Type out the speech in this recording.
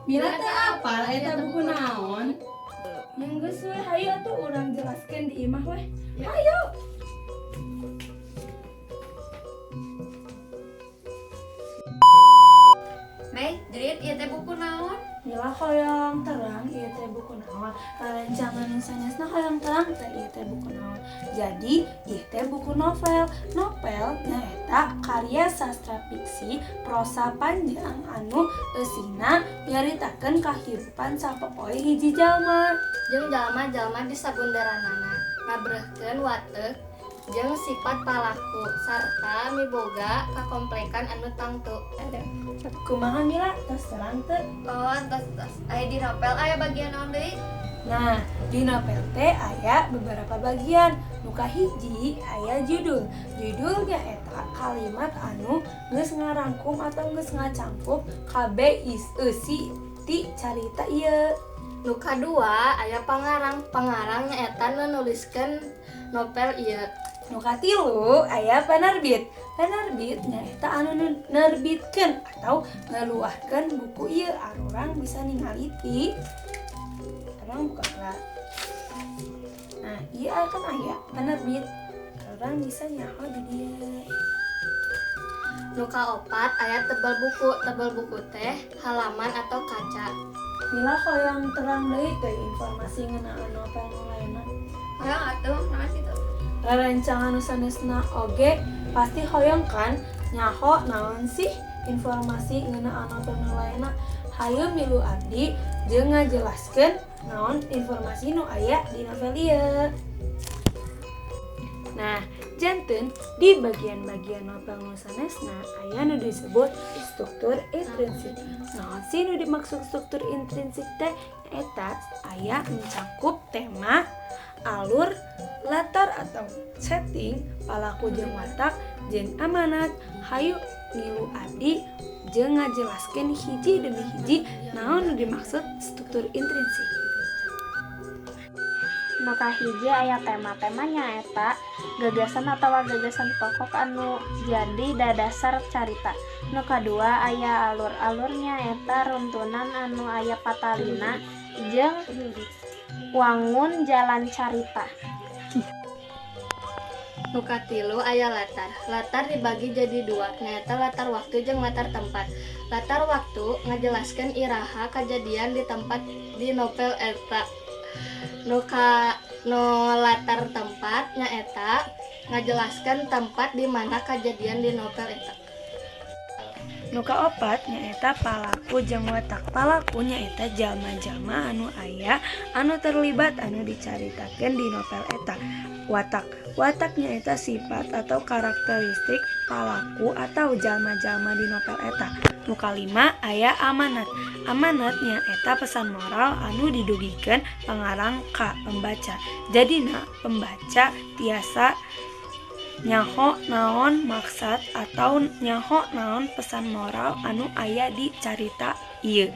Mila teh apal eta buku naon? Nya geus we, hayu atuh urang jelaskeun di imah weh. Hayu. Mei, jerit ieu teh buku naon? Mila hoyong terang ieu teh buku naon. Rerencangan nu sanesna hoyong terang teh ieu teh buku naon. Jadi ieu teh buku novel. Novel nyaeta karya sastra fiksi prosa panjang anu eusina nyaritakeun kahirupan sapopoe hiji jalma. Jeung jalma-jalma di sabunderanana ngabreuhkeun wateuk jeung sifat palaku sarta miboga kakomplekan anu tangtu. Kumaha Mila tos terang teu? Oh, tos. Aya di novel aya bagian naon deui? Nah, di novel teh aya beberapa bagian. Nu kahiji aya judul. Judulnya eta kalimat anu geus ngarangkum atau geus ngacangkup kabeh eusi ti carita ieu. Nu kadua aya pangarang. Pangarang nyaeta nu nuliskeun novel ieu. Nu katilu aya penerbit. Penerbit nyaeta anu nerbitkeun atau ngaluarkeun buku ieu. Arurang bisa ningali ti urang buka lah. Nah, ieu kan aya penerbit. Urang bisa nyaho di dieu. Nu kaopat aya tebal buku. Tebal buku teh halaman atau kaca. Mila hoyong terang deui teh informasi ngeunaan novel nu lainna. Hoyong atuh, naon sih tuh? Rerencangan nu sanesna oge pasti hoyong kan nyaho naon sih informasi ngeunaan novel nu lainna. Hayu milu abdi jeung ngajelaskeun naon informasi nu aya di novel ieu. Nah, janten di bagian-bagian novel nu sanesna aya nu disebut struktur intrinsik. Naon sih nu dimaksud struktur intrinsik teh? Eta aya mencakup tema, alur, latar atau setting, palaku jeung watak, jeung amanat. Hayu ngilu abdi jeung ngajelaskeun hiji demi hiji naon nu dimaksud struktur intrinsik. Nu kahiji aya tema. Temanya eta gagasan atawa gagasan pokok anu jadi dadasar carita. Nu kadua aya alur. Alurnya eta runtunan anu aya patalina jeung wangun jalan carita. Nu katilu aya latar. Latar dibagi jadi dua, nyaeta latar waktu jeung latar tempat. Latar waktu ngajelaskeun iraha kajadian di tempat di novel eta. Nu latar tempat nyaeta ngajelaskeun tempat di mana kajadian di novel eta. Nu kaopat nyaeta palaku jeung watak. Palaku nyaeta jalma-jalma anu aya anu terlibat anu dicaritakeun di novel eta. Watak. Watak nyaeta sifat atau karakteristik palaku atau jalma-jalma di novel eta. Nu kalima aya amanat. Amanat nyaeta pesan moral anu didugikeun pangarang ka pembaca. Jadina pembaca tiasa nyaho naon maksad atau nyaho naon pesan moral anu aya di carita ieu.